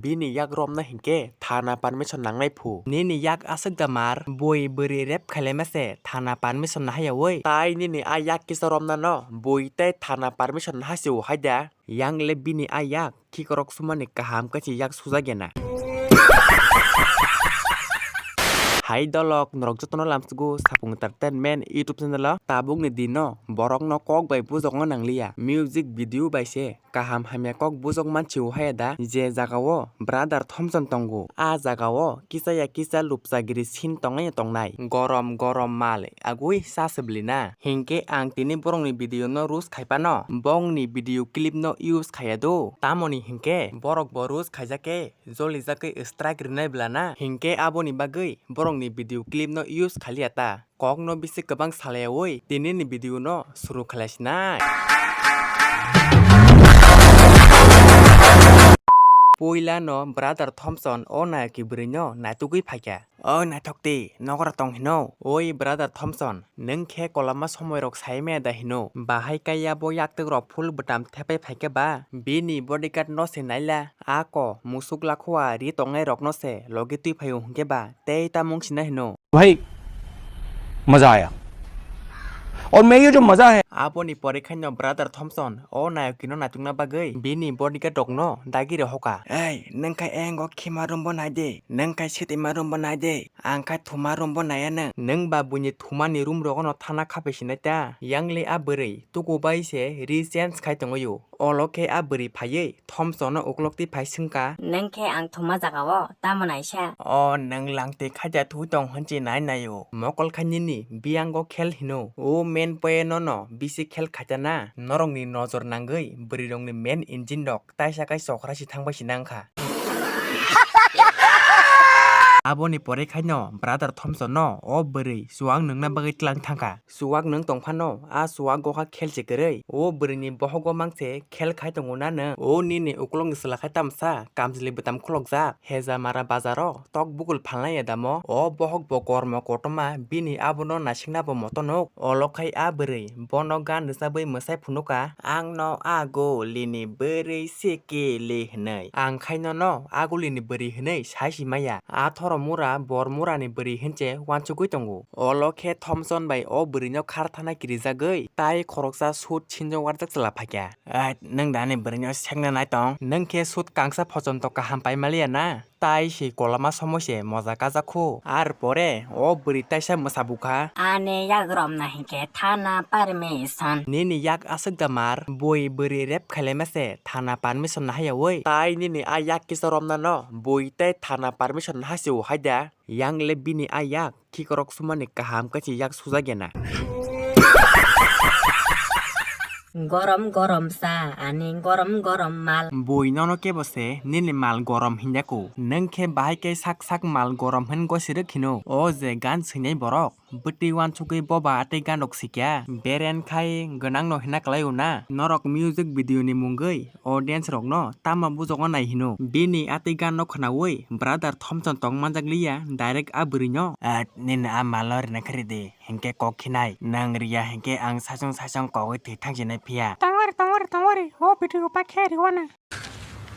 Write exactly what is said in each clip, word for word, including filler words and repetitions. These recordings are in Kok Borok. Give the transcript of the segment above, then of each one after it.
Bini yak romna hinkhe thana permission nangnai phu. Nini yak aswk da mar, bui bwrwi rape khailaima se thana permission nahaiyaui. Tai nini a yak kisa romnano bui tei thana permission nahasiu haida. Yang le bini a yak khikorok sumani kaham khe yak sujak ya na. Hai dolok, norok jotono lamsugo Sapung Entertainment YouTube channel o. Tabukni dino borokno kok bai bujokna nangliya, music video bai se kaham hamya kok bujok mansiu haya da. Je jagao brother Thompson tongo, a jagao kisa ya kisa lupchagiri scene tongnai ya tongnai. Gorom gorom mal agui sa se bwlwi na. Hinkhe ang tini borokni video no roast khai phano bongni video clip no use khaiya do. Tamoni hinkhe borok bo roast khaijak khe jolijak khe strike rinai bwla na. Hinkhe aboni bagwi borokni video clip no use khaliya ta. Kokno bisi kwbang salayaui tinini video no suru khlaisinai. Puila no brother Thompson o nayaki bwrwi no naitugwi phaikha. O naithok di, nokora tong hino. Oi brother Thompson, nwng khe kolama somoi rok sai maya da hino. Bahai kaiya bo yaktwk rok phul bwtam thepai phaikhe ba, bini bodyguard no se naila. Ako musuk lakhua ri tongnai rok no se logi twi phaio hinkhe ba, tei tamung sina hino. भाई, मजा आया। और मैं ये जो मजा है। Aboni pore khaino brother Thompson o nayokino naitungna bagwi bini bodyguard rokno dagi rohoka. Ei, nwng khai engo khima room bo nai de, nwng khai sitima room bo nai de, ang khai thuma room bo nai anw. Nwng ba buini thumani room rogono thana khape sinai ta, yang le a bwrwi tuku bai se ri change khai tongwi o. Olo khe a bwrwi phaiwi Thompson no uklok twi phai swngkha. Nwng khe ang thuma jagao tamo naisa? O nwng langtwi khaida thwi tong hwnchi nai naio. Mokol khai nini biyango khel hino. O main point no no bisi khel khaitana. Norokni nojor nangwi bwrwirokni main engine rok taisa kai chokra si thangbai si nangkha. Aboni pore khaino brother Thompson no o bwrwi chuwak nwngna bagwi tlang thangkha. Chuwak nwng tong phano, a chuwak gokha khel se kwrwi. O bwrwini bohogo mang se khel khai tongo na nwng? O nini ukulokni chwla khai tamsa, kamchwlwi bwtam khulokjak, Hejamara bazaro tok bukul phalnai ya damo? O bohok bo kormo kotorma, bini abono naisingna bo moto nuk. Olo khai a bwrwi bono gan rwchabwi mwsai phunuka, "Ang no a gulini bwrwi sikili," hwnwi. Ang khai nono a gulini bwrwi hwnwi sai si maya. A thoro mura bor murani bwrwi hwnche uansugwi tongo. Olo khe Thompson bai o bwrwino khar thana kirijagwi tai khoroksa sut sinjo warjak chwla phaikha. "Ai, nwng da ani bwrwino sekna nai tong? Nwng khe sut kangsa phochonto kaham pai maliya na? Tai si kolama somoi se moja kajak khu." Ar pore o bwrwi taisa mwsa bukha. "Ani yak romna hinkhe thana permission." Nini yak aswk da mar, bui bwrwi rape khailaima se thana permission nahaiyaui. Tai nini a yak kisa romnano bui tei thana permission nahasiu haida. Yang le bini a yak khikorok sumani kaham khe yak sujak ya na. Gorom gorom cha, ani gorom gorom mal. Bui nono kebo se nini mal gorom hinjaku. Nwng khe bahai khe sak sak mal gorom hin gosirwk hino. O je gan swinai borok, bwtwi uansugwi boba atwi gan rok sikya. Beren khai gwnang no hina kwlai o na. Norok music video ni mungwi audience rokno tamo bujokno nai hino? Bini atwi ganno khwnaui brother Thompson tong manjak liya, direct a bwrwino, "Ah, nini a malo rina khe ridi, hinkhe kok khinai, nang riya hinkhe ang saichung saichung kogwi thwi thangsinai phiya." Tongori, tongori, tongori, o video pa khe riwana.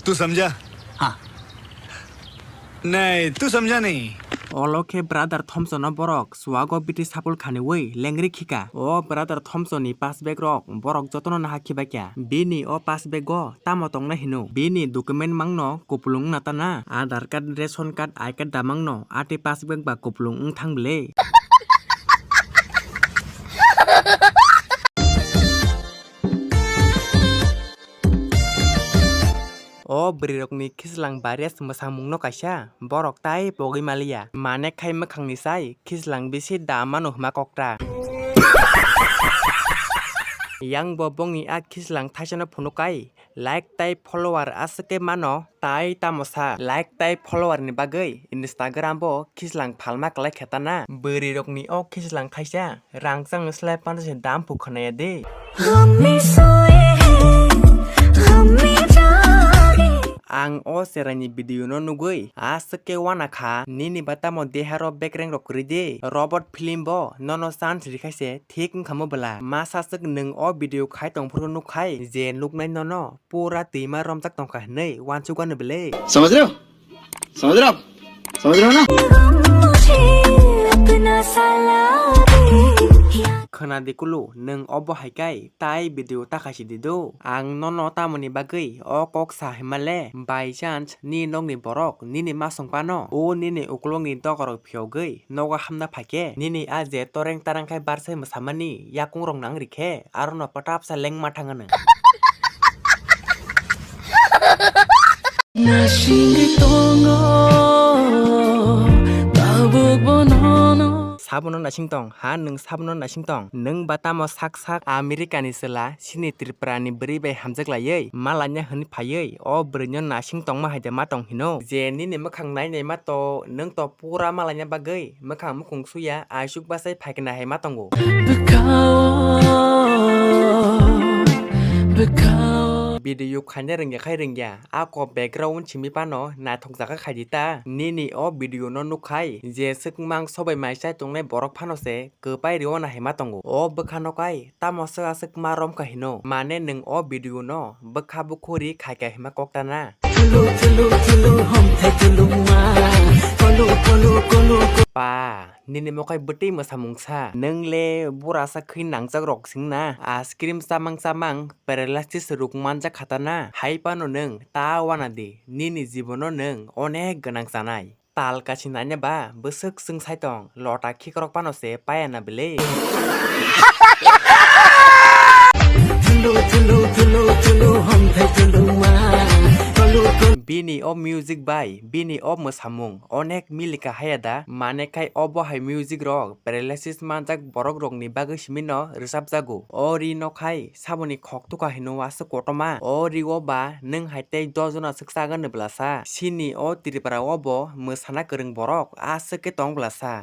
तू समझा? हाँ। नहीं, तू समझा नहीं। Olo khe brother Thompson no borok chuwago biti sapul khaniui lengri khika. O brother Thompson ni pass bag rok borok jotono naha khibaikha. Bini o pass bag o tamo tongnai hino? Bini document mangno kupulung wngna tana? Aadhaar card, ration card, I card da mangno? Atwi pass bag ba kupulung wng thang bwle. O bwrwirokni khichlang virus mwsamungno kaisa borok tai pogwi maliya. Mane khai mwkhangni sai khichlang bisi da mano hwnma kokta. Yang bo bongni a khichlang thaisano phunuk kai, like tai follower aswk khe mano, tai tamo sa? Like tai follower ni bagwi Instagram bo khichlang phalma kwlai khe tana? Bwrwirokni o khichlang thaisa rangchak slai pansa se dam phu khwnaya de. Ang o cheraini video no nugwi aswk khe wana kha, nini ba tamo deharo bekreng rok kwrwi de. Robot film bo nono chance rikhaise thik wngkha mo bwla. Masa swk nwng o video khai tongphuru nukkhai je nuknai nono pura twima romjak tongkha hwnwi wansuk ano bwle. समझ रहे हो? समझ रहे हो आप? समझ रहे हो ना? Khwnadi kulu, nwng obo hai kai tai video ta khaisi di do. Ang nono tamoni bagwi o kok sa himale, by chance ni nokni borok nini masong pano o nini ukulokni dokorok phiyogwi nogo hamna phaikhe, nini a je toreng tarang khai barsai mwsamani yakung rok nang rikhe, arono pwtapsa lengma thangano. Nasingwi tongo, tabuk bonono. Sabono nasing tong, ha, nwng sabono nasing tong. Nwng ba tamo sak sak America ni chwla, sini Tripura ni bwrwi bai hamjak laiwi, malanya hwnwi phaiwi, o bwrwino nasing tongma hai de ma tong hino. Je nini mwkhang nai nai ma to, nwng to pura malanya bagwi, mwkhang mukhung suya, aisuk bachai phaikna hai ma tongo. Bwkhao, bwkhao. Video khaina rwngya khai rwngya, ako background simi pano naithok jaga khaidi ta. Nini o video no nukhai, je swkmang sobai mai chai tongnai borok phano se kwpai rwna hai ma tongo. O bwkha no kai, tamo swk aswk ma romkha hino. Mane nwng o video no bwkha bukhuri khaikha hima kok tana. Thulu, thulu, thulu, hom thai thulungma. Kolu, kolu, kolu, kolu. Pa, nini mokai bwtwi mwsamung sa. Nwng le burasa khwi nangjak rok sing na. Ice cream chamang chamang paralysis ruk manjak kha tana. Hai phano nwng ta wana di. Nini jibono nwng onek gwnang chanai. Tal kachi nanya ba, bwswk chwng sai tong, lota khikrok pano se paya na bwle. Thulu, thulu, thulu, thulu, hom thai thulungma. Kolu, kolu. Bini o music bai, bini o mwsamung, onek milika haya da, mane khai obo hai music rok, paralysis manjak borok rokni bagwi simi no rwchapjago. O ri no khai, saboni khok tuka hino aswk kotorma. O rio ba nwng hai tei dos jona swk chagan ni bwlasa. Sini o Tripura o bo mwsana kwrwng borok aswk khe tong bwlasa.